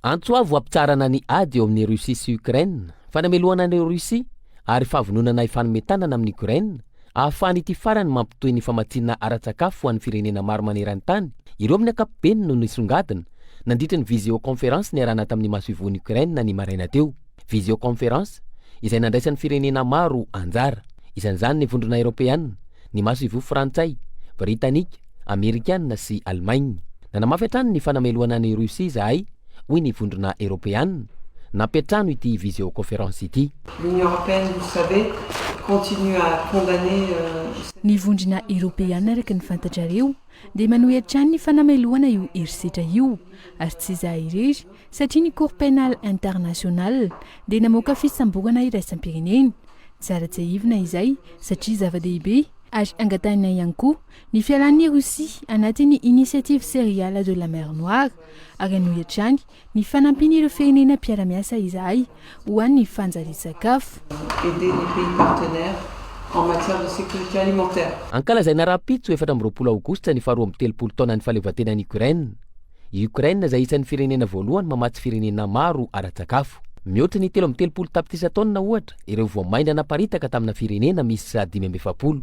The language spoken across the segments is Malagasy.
Antso avo hampitsaharana ny ady eo amin'i Russie sy Ukraine, fanamelohana an'i Russie ary fahavononana hifanome tanana amin'i Ukraine ahafahan'ity farany mampitohy ny famatsiana ara-tsakafo ho an'ny firenena maro maneran-tany, ireo amin'ny ankapobeny no nisongadina nandritra ny visioconférence niarahana tamin'ny masoivohon'i Ukraine ny maraina teo. Visioconférence izay nandraisan'ny firenena maro anjara, isan'izany ny Vondrona Eoropeana, ny masoivoho frantsay, britanika, amerikana sy Allemagne. Nanamafy hatrany ny fanamelohana an'i Russie izahay, hoy ny Vondrona Eoropeana, nampiantrano ity visioconférence ity. L'Union européenne, vous le savez, continue à condamner. Ny Vondrona Eoropeana, araka ny fantatrareo, dia manohy hatrany ny fanamelohana io herisetra io, ary tsy izahay irery, satria ny Cour pénale internationale dia namoaka fisamborana iraisam-pirenena. Tsara tsiahivina izay, satria zava-dehibe, ary angatahina ihany koa ny fialan'i Rosia anatin'ny Initiative Céréales de la Mer Noire, ary hanohy hatrany ny fanampian'ireo firenena mpiara-miasa izahay ho an'ny fanjarian-tsakafo. Aider les pays partenaires en matière de sécurité alimentaire. Ankalazaina rahampitso 24 aogositra ny faharoa amby telopolo taonan'ny fahaleovantenan'i Ukraine. I Ukraine izay isan'ny firenena voalohany mamatsy firenena maro ara-tsakafo. Mihoatra ny 33 tapitrisa taonina ohatra ireo voamaina naparitaka tamina firenena miisa 45.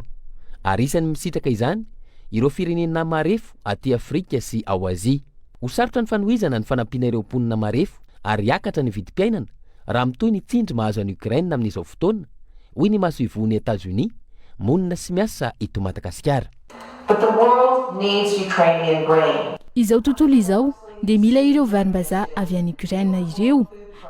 Ary isan'ny misitraka izany ireo firenena marefo aty Afrika sy ao Azia. Ho sarotra ny fanohizana ny fanampiana ireo mponina marefo ary hiakatra ny vidim-piainana raha mitohy ny tsindry mahazo an'i Ukraine amin'izao fotoana, hoy ny masoivohon'i Etazonia monina sy miasa eto Madagasikara. But the world needs Ukrainian grain. Izao tontolo izao dia mila ireo varim-bazaha avy any Ukraine ireo.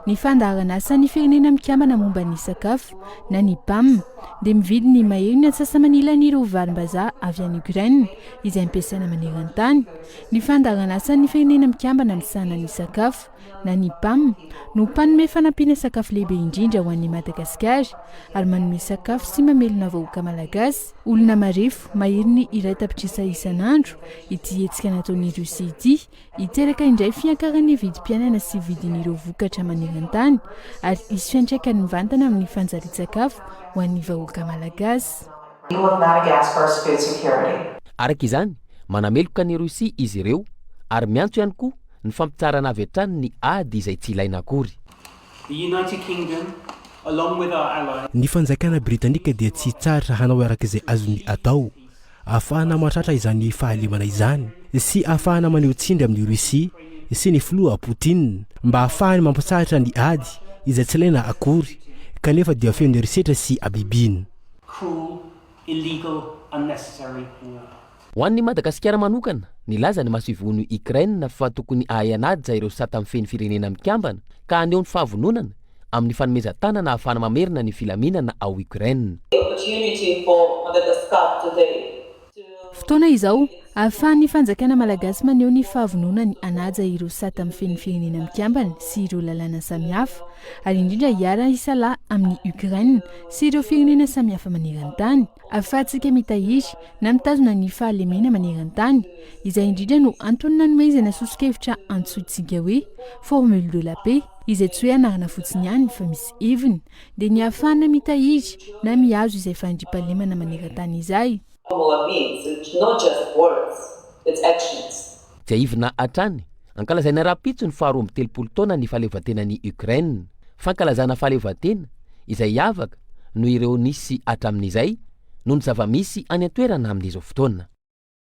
Ny fandaharan'asan'ny Firenena Mikambana momba ny Sakafo na ny PAM dia mividy ny maherin'ny antsasa-manilan'ireo varim-bazaha avy any Ukraine izay ampiasaina maneran-tany. Ny fandaharan'asan'ny Firenena Mikambana misahana ny Sakafo na ny PAM no mpanome fanampiana sakafo lehibe indrindra ho an'i Madagasikara ary manome sakafo sy mamelona vahoaka malagasy, olona marefo maherin'ny iray tapitrisa isan'andro ity hetsika nataon'i Russie ity. Hiteraka indray fiakaran'ny vidim-piainana sy vidin'ireo vokatra maneran-tany ary hisy fiantraikany mivantana amin'ny fanjarian-tsakafo ho an'ny vahoaka malagasy. Araka izany, manameloka an'i Russie izy ireo ary miantso ihany koa ny fampitsaharana avy hatrany ny ady izay tsy ilaina akory. Ny fanjakana britanika dia tsy hitsahatra hanao araka izay azony atao ahafahana mahatratra izany fahalemana izany sy ahafahana maneho tsindry amin'i Russie sy ny filoha Poutine mba ahafahany mampitsahatra ny ady izay tsy ilaina akory kanefa dia feno herisetra sy habibiana. Ho an'i Madagasikara manokana, nilaza ny masoivohon'i Ukraine fa tokony hahay hanaja ireo sata mifehy ny Firenena Mikambana ka haneho ny fahavononana amin'ny fanomezan-tanana ahafahana mamerina ny filaminana ao Ukraine. Fotoana izao ahafahan'ny fanjakana malagasy maneho ny fahavononany hanaja ireo sata mifehy ny Firenena Mikambana sy ireo lalàna samihafa ary indrindra hiara-hisalahy amin'i Ukraine sy ireo firenena samihafa maneran-tany. Ahafahantsika mitahiry na mitazona ny fahalemena maneran-tany. Izay indrindra no antony nanomezana soso-kevitra antsointsika hoe formule de la paix, izay tsy hoe anarana fotsiny ihany fa misy heviny, dia ny ahafahana mitahiry na mihazo izay fandriampahalemana maneran-tany izay. Tsiahivina hatrany, ankalazaina rahampitso ny faharoa amby telopolo taona ny fahaleovantenan'i Ukraine. Fankalazana fahaleovantena izay hiavaka noho ireo nisy hatramin'izay noho ny zava-misy any an-toerana amin'izao fotoana.